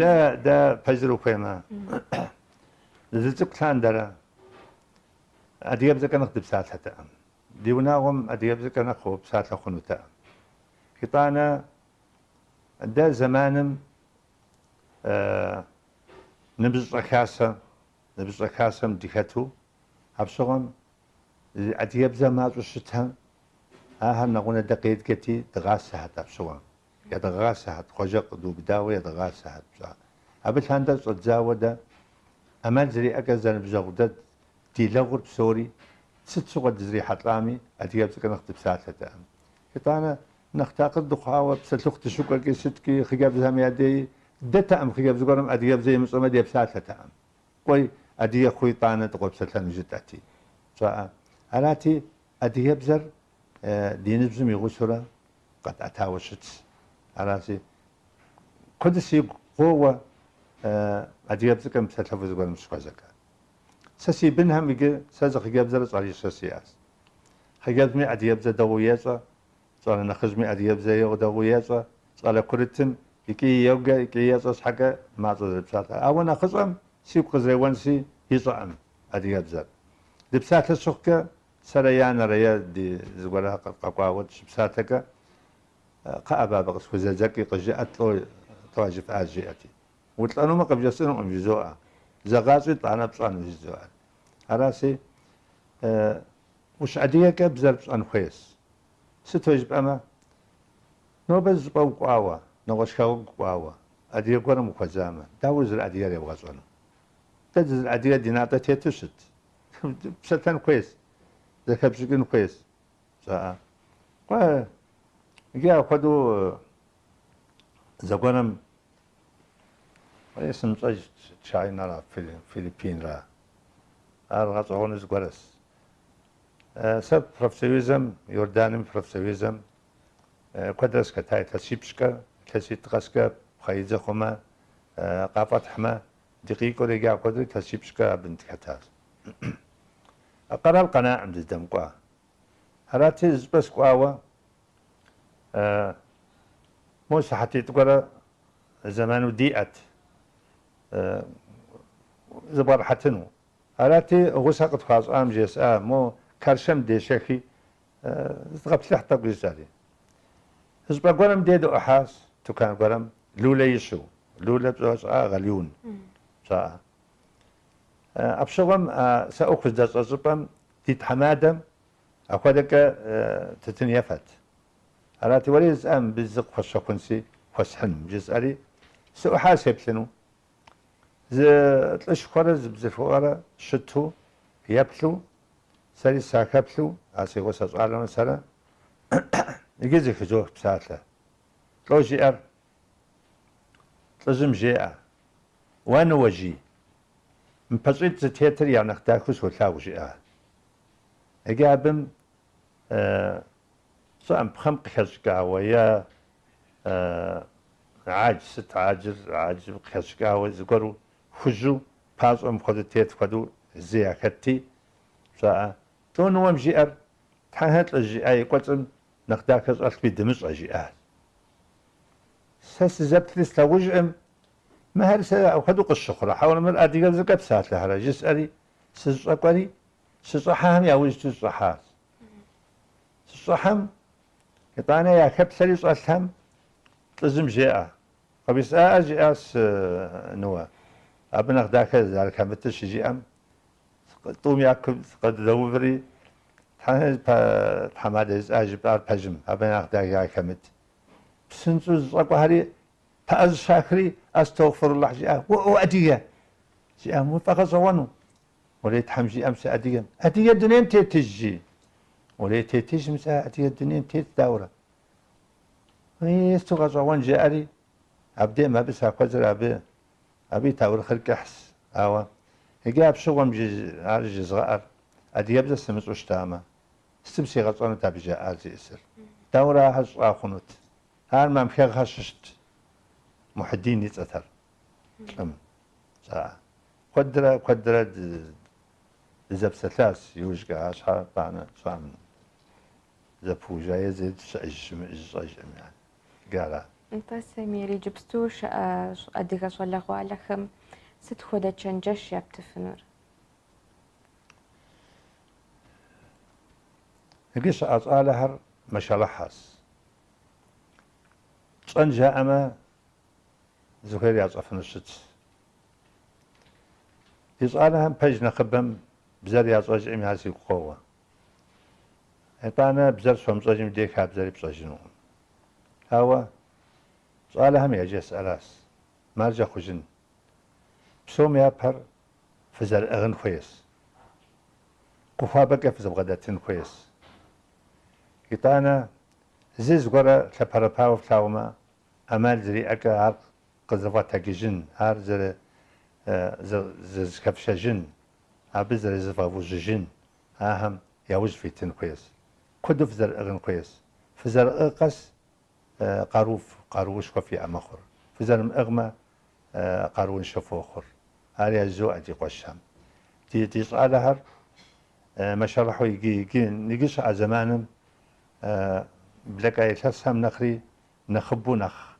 Дэ пэжыр ухуеймэ, дызэрыцӏыкӏу лъандэрэ адыгэбзэкӏэ нэхъ дыпсалъэтэкъым. Ди унагъуэм адыгэбзэкӏэ нэхъ упсалъэ хъунутэкъым. Итӏанэ дэ зэманым ныбжьыщӏэ хасэ, ныбжьыщӏэ хасэм дыхэту, апщыгъуэм адыгэбзэ мащӏэу щытхэм ахэр нэгъунэ дэ къедджэти дгъасэхэт апщыгъуэм. Едгъасэхэт, къуажэ къыдубыдауэ едгъасэхэт пщӏа. Абы лъандэ щӏэддзауэ дэ ӏэмал зэриӏэкӏэ зэныбжьэгъу дэ ди лэгъур псори сыт щыгъуэ дызрихьэлӏами адыгэбзэкӏэ нэхъ дыпсалъэтэкъым. Итӏанэ нэхъ такъыр дыхъуауэ псэлъыхъу дыщыкӏуэкӏи сыткӏи хъыджэбзхэм я деи дэтэкъым хъыджэбз гуэрым адыгэбзэ имыщӏэмэ депсалъэтэкъым. Кӏуэй, адыгэ хъу итӏанэ дыкъопсэлъэну жытӏэти. Пщӏаӏэ. Арати, адыгэбзэр ди ныбжьым и гъусэурэ къэтӏэтауэ щытщ. Аращи, куэду сигу къоуэ адыгэбзэкӏэ мыпсэлъэфу зыгуэрым сыщыхуэзэкӏэ. Сэ си бынхэм иджы сэ зы хъыджэбзэрэ щӏалищэ сиӏэщ. Хъыджэбзми адыгэбзэ дэгъуэу ещӏэ, щӏалэ нэхъыжьми адыгэбзэ дэгъуэу ещӏэ, щӏалэ курытым икӏи йоджэ, икӏи ещӏэ щхьэкӏэ мащӏэ зэрыпсалъэр. Ауэ нэхъыщӏэм сигу къызэреуэнщи, ищӏэкъым адыгэбзэр. Дыпсалъэ щыхъукӏэ, сэрэ и анэрэ е ди зыгуэрэ къэкӏуауэ дыщыпсалъэкӏэ, кхъыӏэ, бабэ, къысхузэдзэкӏи къызжыӏэт, лӏо, лӏо жыфӏащ, жиӏэти. Улӏэнумэ къыбжесӏэнукъым, жызоӏэ. Зэгъащӏи итӏанэ пщӏэну, жызоӏэ. Аращи, ущыадыгэкӏэ бзэр пщӏэн хуейщ. Сыту жыпӏэмэ, нобэ зы щӏыпӏэ укӏуауэ, нэгъуэщӏ хэгъэгу укӏуауэ, адыгэ гуэрым ухуэзамэ, дауэ узэрыадыгэр ебгъэщӏэну? Дэ дызэрыадыгэр ди натӏэ тету щыт. Псэлъэн хуейщ, зэхэпщӏыкӏын хуейщ, жаӏэ. Кӏуэ, иджы апхуэдэу зэгуэрым сымыщӏэж Чайнэра, Филиппинра. Ар гъэщӏэгъуэну зыгуэрэщ. Сэ профсоюзым, Иорданым профсоюзым куэдрэ сыхэта илъэсипщӏкӏэ, илъэситӏ къэскӏэ пхъэидзэ хъумэ, къафӏэтхьмэ, дыкъикӏуэри иджы апхуэдэу илъэсипщӏкӏэ абы дыхэтащ. Къэрал къэнакъым дыздэмыкӏуа. Арати, зыщӏыпӏэ сыкӏуауэ, мо сыхьэтитӏ гуэрэ зэману диӏэт зыбгъэрыхьэтыну. Арати, гъусэ къытхуащӏам жесӏа, мо кэршэм дешэхи, зыдгъэплъыхь тӏэкӏу жысӏэри. Зы щӏыпӏэ гуэрым де дыӏухьащ, тукан гуэрым, лулэ ищэу. Лулэ пщӏэуэ щӏыӏэ, гъэлиун щаӏэ. Апщыгъуэм сэ ӏуэху здэщӏэ щӏыпӏэм ди тхьэмадэм апхуэдэкӏэ тутын ефэт. Арати, уэри жысӏа, мыбы зы къыхуэсщэхунси, хуэсхьыным, жысӏэри, сыӏухьа сеплъыну. Зы лӏышхуэрэ зы бзылъхугъэрэ щыту еплъу, сэри сахэплъу, а си гъусэ щӏалэмрэ сэрэ, иджы зэхызох псалъэ. Лӏо жиӏэр? Лӏыжьым жеӏэ, Уэ ныуэ, жи, мы пащӏитӏ зытетыр я нэхъ дахэу солъагъу, жиӏа. Иджы абым щӏыӏэм пхъэм къыхэщӏыкӏауэ е гӏадж, сыт гӏаджыр, гӏаджым къыхэщӏыкӏауэ зыгуэру хужьу пащӏэм хуэдэу тет хуэдэу зы яхэтти, жаӏэ, Лӏо ныуэм жиӏэр, Тхьэхэр лӏыжь жиӏа и кӏуэцӏым нэхъ дахэ щӏэлъми дымыщӏэ, жиӏащ. Сэ сызэплъри слъагъужкъым, мыхэр сэ апхуэдэу къысщыхъурэ, хьэуэрэ мыр адыгэбзэкӏэ псалъэхэрэ, жысӏэри сыщӏэкӏуэри, сыщӏыхьэхэм я ужькӏэ сыщӏыхьащ. Сыщӏыхьэм, итӏанэ яхэплъэри щӏэлъхэм лӏыжьым жеӏэ, Къыбжесӏаӏэ, жиӏащ ныуэ, абы нэхъ дахэ зэрыхэмытыр щыжиӏэм, тӏум я кум сыкъыдэуври, Тхьэ, тхьэмадэ жысӏа жыпӏар пэжым, абы нэхъ дахэ яхэмыт. Псынщӏэу зыщӏэкӏуэхэри пыӏэ зыщахри, Астогъфуруллахь жиӏа, уэ уадыгэ? Жиӏа, уфӏэгъэщӏэгъуэну. Уэрей Тхьэм жиӏэм сыадыгэм. Адыгэ дунейм тетыж, жи. Уэрей тетыжым сэ адыгэ дунейм тет дауэрэ? Ей, сыту гъэщӏэгъуэн жеӏэри, абдейм абы сахуэзэр абы, абы и таурыхъыр кӏыхьщ. Ауэ иджы апщыгъуэм ар жызгъэӏэр адыгэбзэ сымыщӏэу щытамэ, сытым сигъэщӏэнут абы жаӏар зиӏысыр? Дауэрэ ахэр щӏа хъунут? Ар Мамхэгъхэр щыщт. Мухьиддин и цӏэт ар лӏым. Жаӏэ. Куэдрэ, куэдрэ дызэпсэлъащ иужькӏэ, арщхьэ итӏанэ щӏам зэпыужа е зэи щыӏэж щымыӏэж сщӏэжкъым, яни. Иджы ара. Нтӏэ, Самир, иджыпсту щыӏэ адыгэ щӏалэгъуалэхэм сыт хуэдэ чэнджэщ яптыфынур? Иджы щыӏэ щӏалэхэр мэшэлыхьэс. Тщӏэн жаӏэмэ, зыхуейр ящӏэфыну щытщ. Ди щӏалэхэм пэж нэхъыбэм бзэр ящӏэжӏым ар сигу къоуэ. Итӏанэ бзэр щомыщӏэжым дей хабзэри пщӏэжынукъым. Ауэ щӏалэхэм яжесӏэращ, маржэ хъужын. Псом япэр фызэрыӏыгъын хуейщ. Гу хуабэкӏэ фызэбгъэдэтын хуейщ. Итӏанэ зы зыгуэрэ лъэпэрэпауэ флъагъумэ, ӏэмал зэриӏэкӏэ ар къызэвгъэтэджыжын, ар зэрызыхэфшэжын, абы зэрызывгъэужьыжын, ахэм яужь фитын хуейщ. Куэду фызэрыӏыгъын хуейщ. Фызэрыӏыгъ къэс къару, къаруушхуэ фиӏэ мэхъур. Фызэрымыӏыгъмэ, къарууншэ фохъур. Ар яжызоӏэ ди къуэшхэм. Ди, ди щӏалэхэр мэшэлыхьу иджы, иджы, иджы щыӏэ зэманым блэкӏа илъэсхэм нэхъри нэхъыбэу нэхъ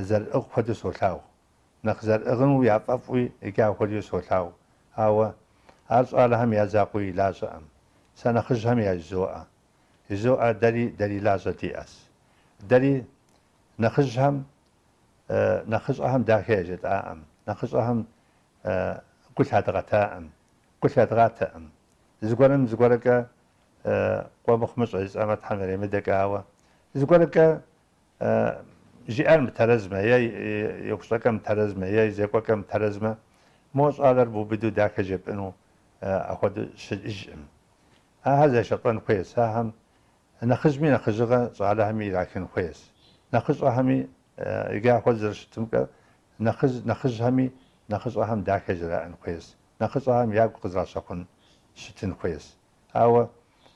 зэрыӏыгъ хуэдэу солъагъу. Нэхъ зэрыӏыгъыну яфӏэфӏуи иджы апхуэдэу солъагъу. Ауэ ар щӏалэхэм я закъуи и лажьэӏым. Сэ нэхъыжьхэм яжызоӏэ. Жызоӏэ, дэри, дэри лажьэ диӏэщ. Дэри нэхъыжьхэм, нэхъыщӏэхэм дахэ яжетӏаӏым, нэхъыщӏэхэм гу лъадгъэтаӏым, гу лъадгъатэӏым. Зыгуэрым зыгуэркӏэ къуэ мыхъумыщӏэ жысӏэмэ, Тхьэм иремыдэкӏэ, ауэ зыгуэркӏэ Жиӏэр мытэрэзмэ, е и ӏуэхущӏэкӏэ мытэрэзмэ, е и зекӏуэкӏэ мытэрэзмэ, мо щӏалэр бубыду дахэ жепӏыну апхуэдэу щыӏэжкъым. Ахэр зэшэлӏэн хуейщ, ахэм нэхъыжьми нэхъыжьыгъэ щӏалэхэми ирахын хуейщ. Нэхъыщӏэхэми, иджы апхуэдэу зэрыщытымкӏэ, нэхъыжь, нэхъыжьхэми нэхъыщӏэхэм дахэ жраӏэн хуейщ, нэхъыщӏэхэм ягу къызэращэхун щытын хуейщ. Ауэ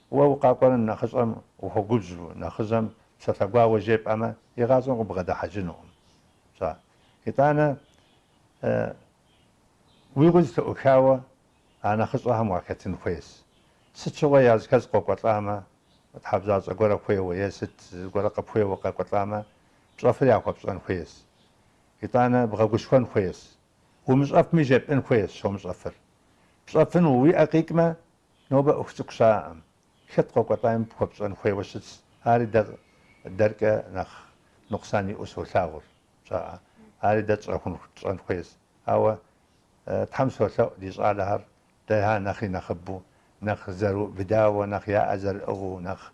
уэ укъакӏуэрэ нэхъыщӏэм ухуэгубжьу, нэхъыжьэм псалъэ гуауэ жепӏэмэ, игъащӏэм къыбгъэдыхьэжынукъым. Пщӏа. Итӏанэ уи гур зэлъыӏухауэ а нэхъыщӏэхэм уахэтын хуейщ. Сыт щыгъуэ языхэз къокӏуэлӏамэ, ӏуэхутхьэбзащӏэ гуэрэ хуейуэ е сыт зыгуэрэ къыпхуейуэ къекӏуэлӏамэ, пщӏэфыр яхуэпщӏэн хуейщ. Итӏанэ бгъэгушхуэн хуейщ. Умыщӏэфми жепӏэн хуейщ щомыщӏэфыр. Пщӏэфыну уи ӏэ къикӏмэ, нобэ ӏуэху цӏыкӏу щыӏэкъым. Хэт къокӏуэлӏами пхуэпщӏэн хуейуэ щытщ, ари дэ дэркӏэ нэхъ ныкъусан иӏэу солъагъур, пщӏаӏэ. Ари дэ тщӏэхун, тщӏэн хуейщ. Ауэ Тхьэм солъэӏу ди щӏалэхэр дэ нэхъри нэхъыбэу, нэхъ зэрыубыдауэ, нэхъ я ӏэ зэрыӏыгъыу, нэхъ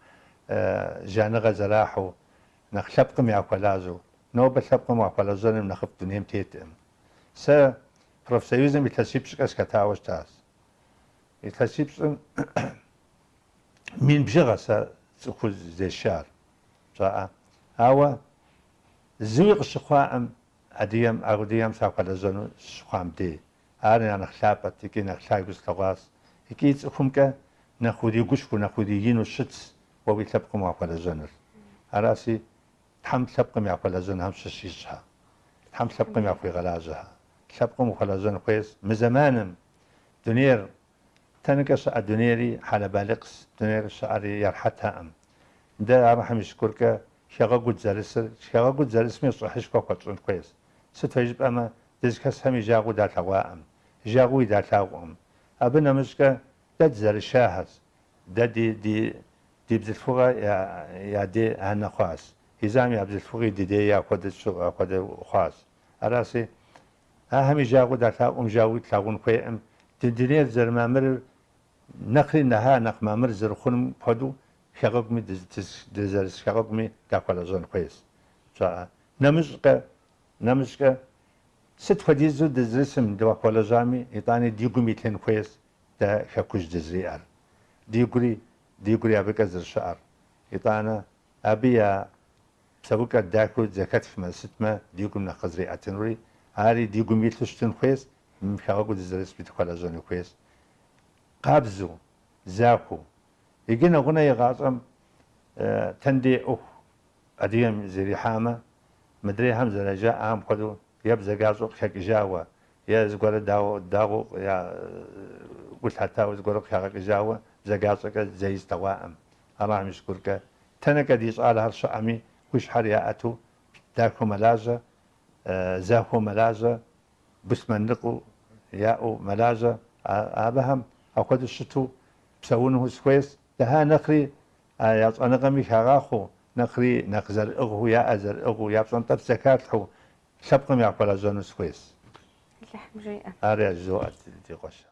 жаныгъэ зэрахьэу, нэхъ лъэпкъым яхуэлажьэу. Нобэ лъэпкъым уахуэлэжьэным нэхъыфӏ дунейм теткъым. Сэ профсоюзым илъэсипщӏкӏэ схэтауэ щытащ. Илъэсипщӏым мин бжыгъэ сэ цӏыхуу зесшар, пщӏаӏэ. Ауэ зыуи къысщыхъуаӏым адыгэм, адыгэм сахуэлэжьэну сыщыхъуам дей. Ар я нэхъ лъапӏэт икӏи нэхъ лъагэу слъэгъуащ. Икӏи цӏыхумкӏэ нэхъ уригушхуэу, нэхъ уриину щытщ уэ уи лъэпкъым уахуэлэжьэныр. Аращи, Тхьэм лъэпкъым яхуэлэжьэнхэм щыщ ищӏхэ. Тхьэм лъэпкъым яхуигъэлажьэхэ. Лъэпкъым ухуэлэжьэн хуейщ. Мы зэманым дунейр, тэнэкӏэ щыӏэ дунейри хьэлэбалыкъщ, дунейр щыӏэри ерхьэтэкъым. Дэ Алыхьым и шыкуркӏэ хэгъэгу дызэрысыр, хэгъэгу дызэрысми щӏыхьышхуэ хуэтщӏын хуейщ. Сыт хуей жыпӏэмэ, дызыхэсхэм и жагъуэу далъэгъуаӏым, жагъуэуи далъагъукъым. Абы нэмыщӏкӏэ дэ дызэрышахэщ, Дэ ди, ди, ди бзылъхугъэ я, я дей анэ хъуащ. Езыхэм я бзылъхугъи ди дей яхуэдэ щы, апхуэдэ хъуащ. Аращи, ахэми жагъуэу далъагъукъым, жагъуэуи тлъагъун хуейкъым. Ди дунейр зэрымамырыр нэхъри нэхъа, нэхъ мамыр зэрыхъунум хуэдэу хэгъэгуми дызэрыс хэгъэгуми дахуэлэжьэн хуейщ. Пщӏаӏэ. Нэмыщӏкӏэ, нэмыщӏкӏэ, сыт хуэдизу дызэрысым дыхуэлэжьами, итӏани ди гум илъын хуейщ Дэ хэкужь дызриӏэр, дигури, дигури абыкӏэ зэрыщыӏэр. Итӏанэ, абы я псэукӏэр дахэу зэхэтхмэ, сытмэ, ди гум нэхъ къызэриӏэтынури, ари ди гум илъу щытын хуейщ, мы хэгъэгу дызэрысми дыхуэлэжьэну хуейщ. Къабзэу, захуэу. Иджы нэгъунэ игъащӏэм тэндей ӏуэху адыгэм зэрихьамэ, мыдрейхэм зэрыжаӏэхэм хуэдэу е бзаджащӏэу къыхэкӏыжауэ, е зыгуэрэ дагъуэу я гу лъатауэ зыгуэрэ къыхагъэкӏыжауэ бзаджащӏэкӏэ зэи слъэгъуаӏым. Алыхьым и шыкуркӏэ, тэнэкӏэ ди щӏалэхэр щыӏэми, уи щхьэр яӏэту. дахэу мэлажьэ, захуэу мэлажьэ, бусмэнлыкъыу яӏэу мэлажьэ. Абыхэм апхуэдэу щыту псэуну сыхуейщ. Даха нэхъри я щӏэныгъэми хагъахъуэу, нэхъри нэхъ зэрыӏыгъыу, яӏэ зэрыӏыгъыу, я пщӏэнтӏэпс зэхалъхьэу лъэпкъым яхуэлэжьэну сыхуейщ. Алыхьым жиӏэ. Ар яжызоӏэ ди къуэшхэм.